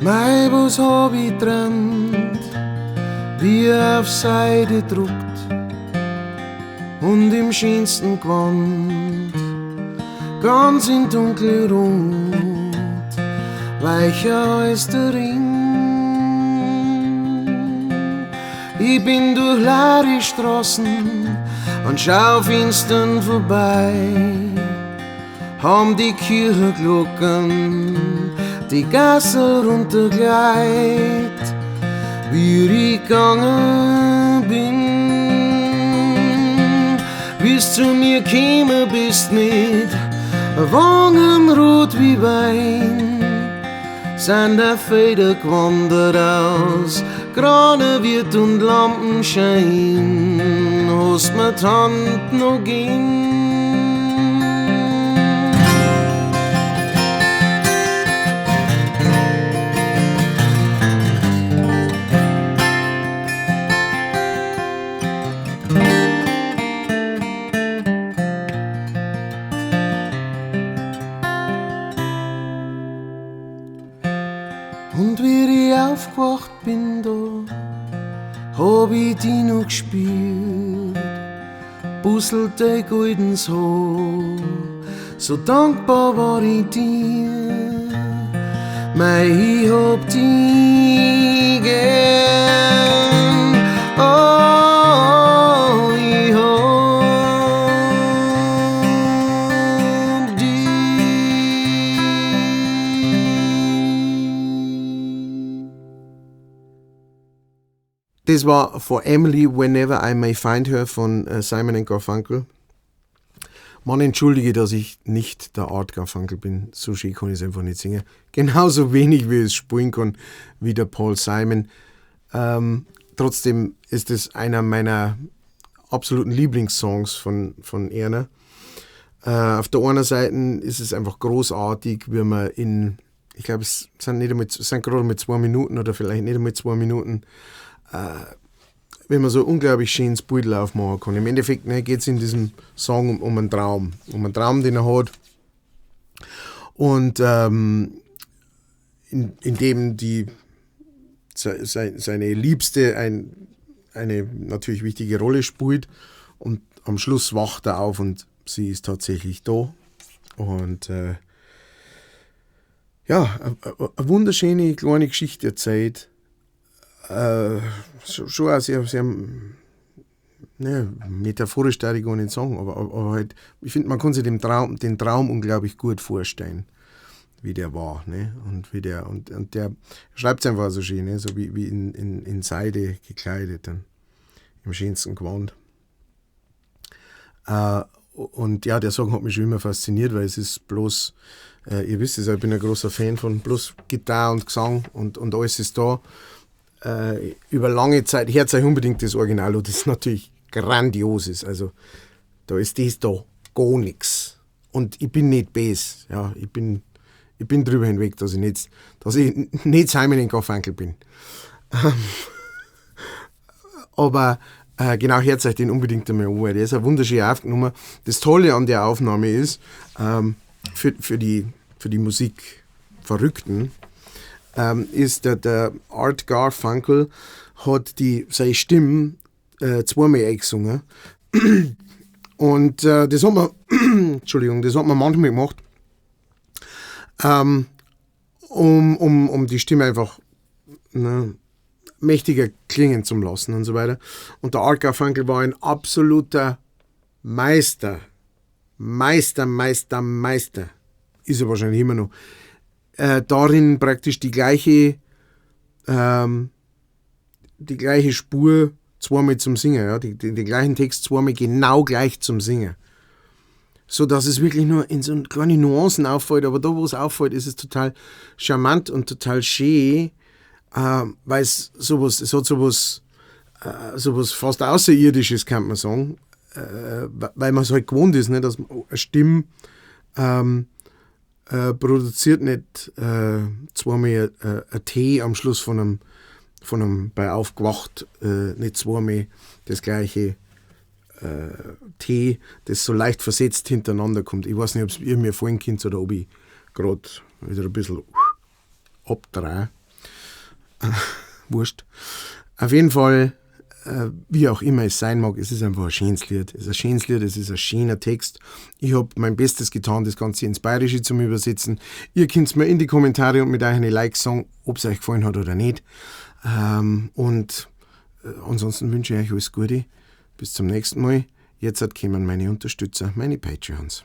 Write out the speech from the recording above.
Mei, was hab ich träumt, wie auf Seide druckt und im schönsten Gewand, ganz in dunkelrot, weicher als der Ring. Ich bin durch leere Straßen an Schaufenstern vorbei, haben die Kirchenglocken die Gasse runtergleit, wie ich gegangen bin. Wie's zu mir gekommen bist mit Wangen rot wie Wein, sind der Feder gewandert aus Kranewirt und Lampenschein, hast mir die Hand noch gegeben. Und wie ich aufgewacht bin da, hab ich die noch gespürt, busselt dein goldenes Haar, so dankbar war ich dir. Mei, ich hab dich gern, oh, ich hab dich. Das war For Emily, Whenever I May Find Her von Simon and Garfunkel. Man entschuldige, dass ich nicht der Art Garfunkel bin. So schön kann ich es einfach nicht singen. Genauso wenig wie ich es spielen kann wie der Paul Simon. Trotzdem ist es einer meiner absoluten Lieblingssongs von Erna. Auf der einen Seite ist es einfach großartig, wie man in, ich glaub, es sind nicht einmal, es sind gerade mal 2 Minuten oder vielleicht nicht einmal 2 Minuten, wenn man so unglaublich schönes Bild aufmachen kann. Im Endeffekt, ne, geht's in diesem Song um einen Traum. Um einen Traum, den er hat. Und in dem seine Liebste eine natürlich wichtige Rolle spielt. Und am Schluss wacht er auf und sie ist tatsächlich da. Und ja, eine wunderschöne kleine Geschichte erzählt. Schon auch sehr, sehr, ne, metaphorisch darf ich gar nicht sagen, aber halt, ich find, man kann sich den Traum unglaublich gut vorstellen, wie der war, ne? Und wie der, und der schreibt's einfach so schön, ne? So wie in Seide gekleidet, dann im schönsten Gewand. Und ja, der Song hat mich schon immer fasziniert, weil es ist bloß, ihr wisst es, ich bin ein großer Fan von bloß Gitarre und Gesang und alles ist da. Über lange Zeit, hört euch unbedingt das Original an, das natürlich grandios ist. Also da ist das da gar nix. Und ich bin nicht böse. Ja, ich bin drüber hinweg, dass ich nicht Simon and Garfunkel bin. Aber genau, hört euch den unbedingt einmal an, weil der ist ja wunderschön aufgenommen. Das Tolle an der Aufnahme ist, für die Musikverrückten, ist, der Art Garfunkel hat seine Stimme zweimal eingesungen. Und das hat man, Entschuldigung, das hat man manchmal gemacht, um die Stimme einfach, ne, mächtiger klingen zu lassen und so weiter. Und der Art Garfunkel war ein absoluter Meister. Meister, Meister, Meister. Ist er wahrscheinlich immer noch. Darin praktisch die gleiche Spur zweimal zum Singen, ja, den gleichen Text zweimal genau gleich zum Singen. So dass es wirklich nur in so kleine Nuancen auffällt, aber da, wo es auffällt, ist es total charmant und total schön, weil es sowas, es hat sowas fast Außerirdisches, kann man sagen, weil man es halt gewohnt ist, ne, dass eine Stimme produziert nicht zweimal ein T am Schluss von einem bei aufgewacht, nicht zweimal das gleiche T, das so leicht versetzt hintereinander kommt. Ich weiß nicht, ob's ihr mir folgen könnt oder ob ich grad wieder ein bisschen abdrehe. Wurscht. Auf jeden Fall, wie auch immer es sein mag, es ist einfach ein schönes Lied. Es ist ein schönes Lied, es ist ein schöner Text. Ich habe mein Bestes getan, das Ganze ins Bayerische zum Übersetzen. Ihr könnt mir in die Kommentare und mit euch eine Like sagen, ob es euch gefallen hat oder nicht. Und ansonsten wünsche ich euch alles Gute. Bis zum nächsten Mal. Jetzt kommen meine Unterstützer, meine Patreons.